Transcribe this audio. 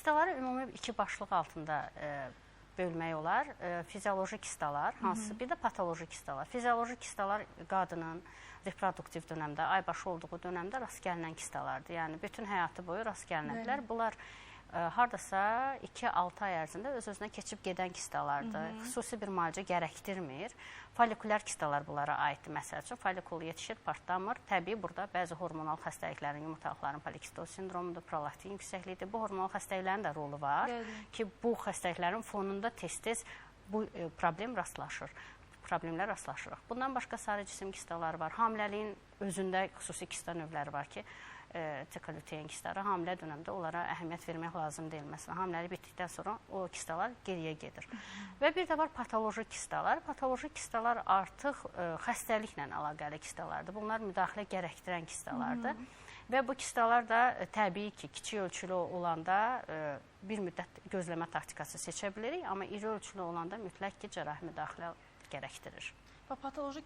Kistaları ümumi iki başlıq altında bölmək olar. Fizioloji kistalar, hansı bir də patoloji kistalar. Fizioloji kistalar qadının reproduktiv dönəmdə, aybaşı olduğu dönəmdə rast gəlinən kistalardır. Yəni bütün həyatı boyu rast gəlinə bilər. Bunlar hardasa 2-6 ay ərzində öz-özünə keçib gedən kistalardır. Xüsusi bir müalicə gərəkdirmir. Folikulyar kistalar bunlara aiddir. Məsəl üçün, folikul yetişir, partlamır. Təbii burada bəzi hormonal xəstəliklərin, yumurtalıqların polikistoz sindromudur, prolaktin yüksəkliyidir. Bu hormonal xəstəliklərin də rolu var ki, bu xəstəliklərin fonunda tez-tez bu problem rastlaşır. Problemlər rastlaşırıq. Bundan başqa sarı cisim kistaları var. Hamiləliyin özündə xüsusi kista növləri var ki, tekalüteyin kistaları hamilə dönəmdə onlara əhəmiyyət vermək lazım deyil. Məsələn, hamiləlik bitdikdən sonra o kistalar geriyə gedir. Və bir də var patoloji kistalar. Patoloji kistalar artıq xəstəliklə əlaqəli kistalardır. Bunlar müdaxilə gərəkdirən kistalardır. Və bu kistalar da təbii ki, kiçik ölçülü olanda bir müddət gözləmə taktikası seçə bilirik, amma iri ölçülü olanda mütləq ki, cərrahi müdaxilə gərəkdirir. Və patoloji